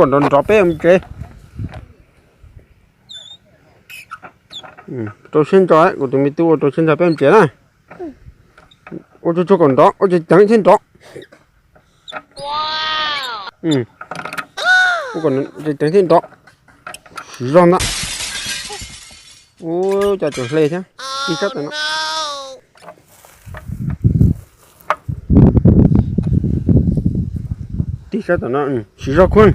Kom nrov nrov peb mus tsev. Rau siab ntso, kuv tus me tub ua rau siab ntso peb mus tsev na. Ua tsuag tsuag kom nrov, ua ceev ceev thiaj nrov. Ua ceev ceev thiaj nrov. Siv zog ntag. Ua cas tseem hle thiab. Tig sab tom no. Tig sab tom no, siv zog khuaj.